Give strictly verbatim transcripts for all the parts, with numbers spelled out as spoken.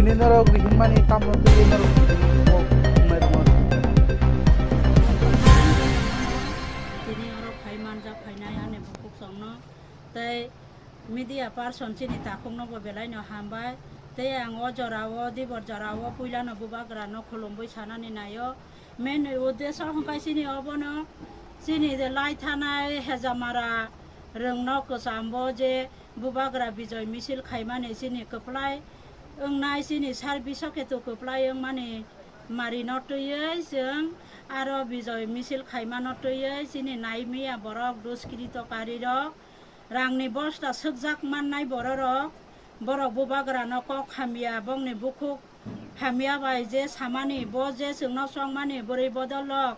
Ni norok hinmani tamno twi norok kok mai rwma. Tini oro phai manjak phainai ani bukhuk songno tei media person chini takhukno bo belai no hambai. Tei ang o jora o dibor jora o puila no bubagra no khulumwi sanani naio. Main uddesho hwnkhe chini obono chini je lai thanai Hejamara rwngno kwchambo je bubagra bijoi misil khaimani chini kwplai wngnai, chini sar biso ketu kwplai wngmani marino twiwi chwng aro bijoi misil khaimano twiwi chini naimiya borok duskritokari rok rangni bosta swkjak mannai bororok, borok bubagrano kok hamya, bongni bukhuk hamya bai je samani, bo je chwngno chongmani bwrwi bodolrok,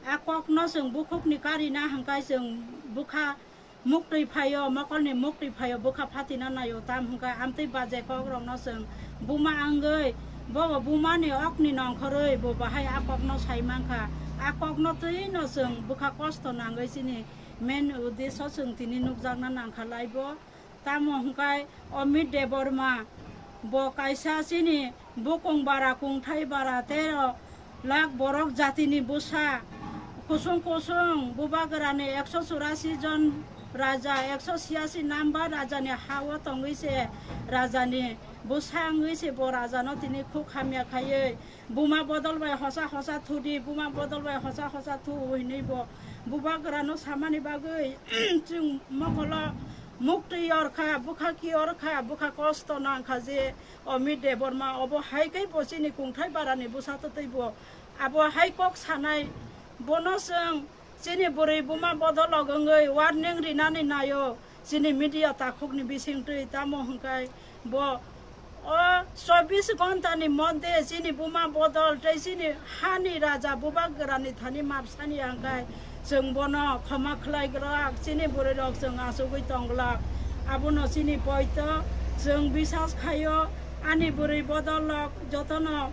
a kokno chwng bukhukni karina hwnkhe chwng bwkha muktwi phaio, mokolni muktwi phaio, bwkha phatina naio, tam hwnkhe amtwi baje kokrokno chwng buma wngwi, bo bumani okni nongkhorwi bo bahai a kokno sai mankha, a kokno twino chwng bwkha kosto nangwi chini main uddesho chwng tini nukjakna nangkha laibo. Tamo hwnkhe Amit Debbarma bo kaisa chini bukung bara kungthai bara tero lakh borok jatini bwsa kusung kusung bubagrani ekso churasi jon raja, ekso chiyasi number rajani ha-o tongwi se rajani bwsa wngwi se bo rajano tini khuk hamya khaiwi Buma bodol bai hosa hosa thu di, buma bodol bai hosa hosa thu hinwi bo bubagrano samani bagwi chwng mokolo muktwi yorkha, bwkha ki yorkha, bwkha kosto nangkha je Amit Debbarma obo hai khe bo chini kungthai barani bwsa twtwi bo abo hai kok sanai bono chwng Chini bwrwi buma bodolok wngwi warning rinani naio chini media takhukni bisingtwi, tamo hwnkhe bo o chobbish ghontani moddhe chini buma bodol tei chini hani raja bubagrani thani mapsani hwnkhe chwng bono khoma khlai glak, chini bwrwirok chwng achugwi tong glak. Abono chini poito chwng bisas khaio, ani bwrwi bodolok jotono,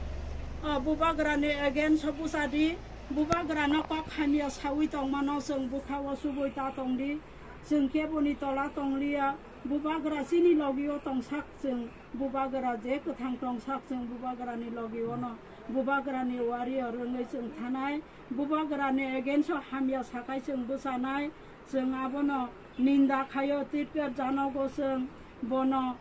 o, bubagrani against o bwchadi. Bubagrano kok hamya saui tongmano chwng bwkha-o chubui ta tong di. Chwng keboni tola tong liya. Bubagra chini logi-o tongsak chwng. Bubagra je kwthang tongsak chwng Bubagrani logi-o no. Bubagrani warrior wngwi chwng thanai. Bubagrani against-o hamya sakai chwng bwchanai. Chwng abono ninda khaio, tirker janogo chwng bono,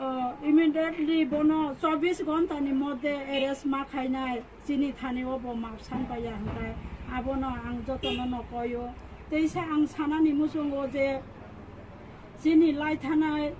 o, immediately bono chobbish ghontani moddhe arrest ma khainai, chini thani o bo mapsan paiya hwnkhe abono ang jotono no koio. Teisa ang sanani muchungo je chini lai thanai,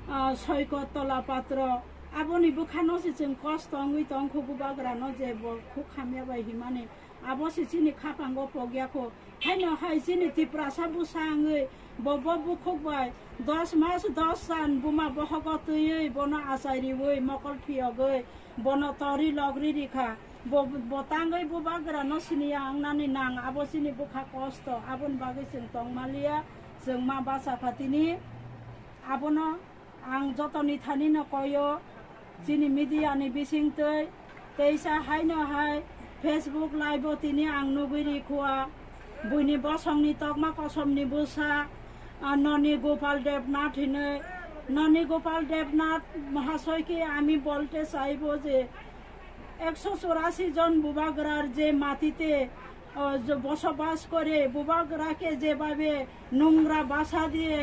o, Soikot Tola Patro, aboni bwkhano se chwng kosto wngwi tongkho, Bubagrano je bo khuk hamya bai himani, abo se chini khapango pogya kho. Haino hai chini Tiprasa bwsa wngwi bo, bo bukhuk bai dos mas dos san buma bohogo twiwi bono achai riwi mokol phiyogwi bono tori logri rikha. Bo, bo tangwi Bubagrano siniya wngnani nang, abo chini bwkha kosto, aboni bagwi chwng tongmaliya, chwng ma bacha kha tini. Abono ang jotoni thani no koyo, chini media ni bisingtwi, teisa haino hai Facebook live o tini ang nugwi rikhua, buini bosongni tokma kosomni bwsa, ah, Noni Gopal Debnath hinwi. Noni Gopal Debnath মহাশয়কে আমি বলতে চাইব যে একশো চুরাশি জন বুবাগ্রার যে মাটিতে, আহ, যে বসবাস করে, বুবাগ্রাকে যেভাবে নোংরা ভাষা দিয়ে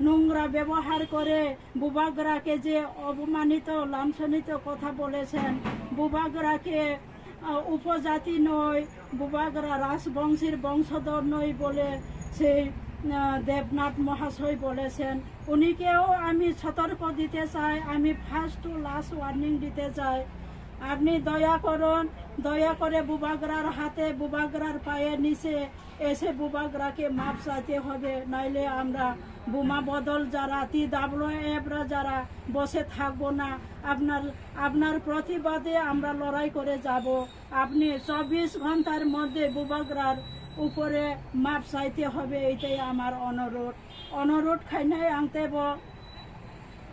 নোংরা ব্যবহার করে, বুবাগ্রাকে যে অপমানিত, লাঞ্ছনিত কথা বলেছেন, বুবাগ্রাকে, আহ, উপজাতি নয়, বুবাগ্রা রাজবংশীর বংশধর নয় বলে সেই, আহ, দেবনাথ মহাশয় বলেছেন। উনিকেও আমি সতর্ক দিতে চাই, আমি first to last warning দিতে চাই। আপনি দয়া করুন, দয়া করে বুবাগ্রার হাতে, বুবাগ্রার পায়ের নিচে এসে বুবাগ্রাকে মাপ চাইতে হবে, নাইলে আমরা বোমা বদল যারা, টি ডাব্লিউ এফ রা যারা বসে থাকবো না। আপনার, আপনার প্রতিবাদে আমরা লড়াই করে যাব। আপনি চব্বিশ ঘন্টার মধ্যে বুবাগ্রার উপরে মাপ চাইতে হবে, এটাই আমার অনুরোধ। Onorot khainai ang teibo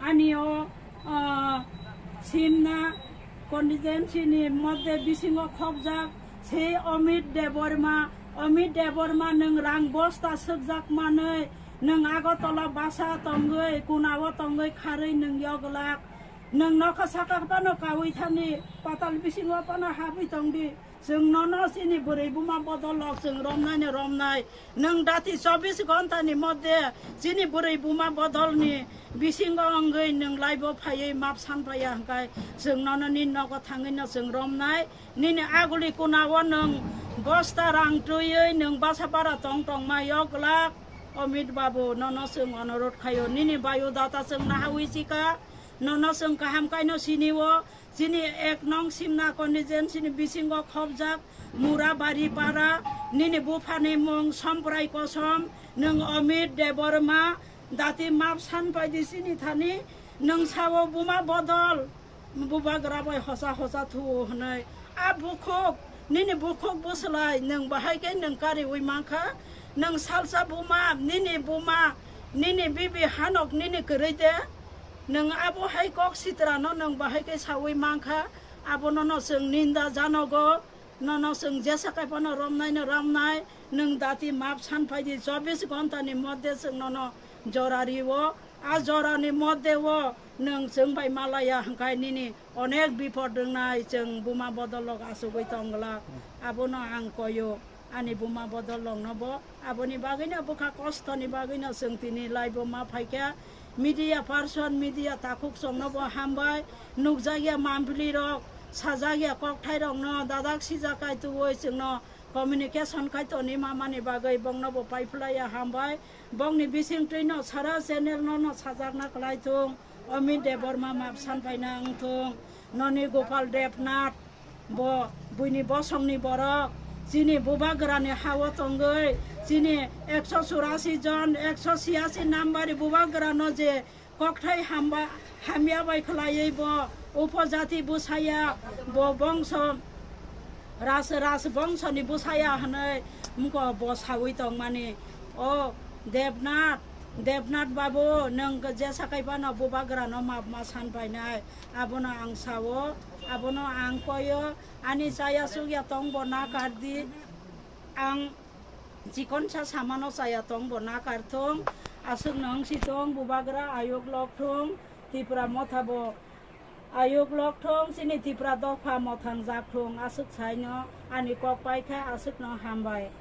ani o, ah, simna constituency ni moddhe bisingo khokjak sei Amit Debbarma, Amit Debbarma nwng rang bosta swkjak manwi, nwng Agartala basa tongwi, kunao tongwi kharwi nwng yoglak. Nwng nokha saka phano kaui thani, patal bisingo phano habwi tongdi. Chwng nono chini bwrwi buma bodol rok chwng romnai no romnai. Nwng dati chobbish ghonta ni moddhe chini bwrwi buma bodol ni bisingo wngwi nwng laibo phaiwi map san phaiya hwnkhe chwng nono nini nogo thangwi no chwng romnai. Nini aguli kuna o nwng bosta rang twiwi nwng basa bara tong tongma yok glak. Omit babu, nono chwng onorot khaio, nini bayu data chwng nahawi chika, nono chwng kaham kaino sinio, chini ek nong simna constituency ni bisingo khobjak Murabari para, nini buphani mung Somprai Kosom, nwng Omit Debbarma, dati map san paidi chini thani, nwng sao buma bodol, bubagra bai hosa hosa thuo hwnwi. A bukhuk, nini bukhuk bwslai, nwng bahai khe nwng kariwi mankha, nwng salsa buma, nini buma, nini bibi hanok nini kwrwi de, nwng abo hai kok sitrano nwng bahai khe sawi mankha, abono no chwng ninda janogo, nono chwng jesa kai phano romnai no romnai, nwng dati map san phaidi chobbish ghonta ni moddhe chwng nono jora rio, a jora ni moddhe o nwng chwng bai malaya hwnkhe nini onek bipod wngnai, chwng buma bodol rok asugwi tong glak, abono ang koyo. Ani buma bodol rokno bo aboni bagwino bwkha kostoni bagwino chwng tini live o ma phaikha. Media person, media takhuk chwngno bo hambai. Nukjakya mampli rok, sajakya kokthai rokno dadak sijak kai tuwi chwngno communication khai toni mamani bagwi bongno bo paiphlaiya hambai. Bongni bisingtwino sara channel no no sajakna kwlai thung. Omit Debbarma map san phaina wng thung. Noni Gopal Debnath. Bo buini bosongni borok chini bubagrani hao tongwi, chini ekso churasi jon, ekso siyasi nambari bubagrano je kokthai hamba, hamya bai khwlaiwi bo upojati bwsaya, bo bongso, ras, ras bongsoni bwsaya hwnwi mko bo sawi tongmani. O Debnath, Debnath babu, nwng jesa kai phano bubagrano map ma san painai, abono ang sao, abono ang koyo. Ani chaya chukya tong bo nakar di. Ang chikonsa samano chaya tong bo nakar thung. Aswk no wngsi tong bubagra ayuk lok thung. Tipra motha bo ayuk lok thung. Chini Tipra dopha mothang jak thung. Aswk saino ani kok paikha, aswk no hambai.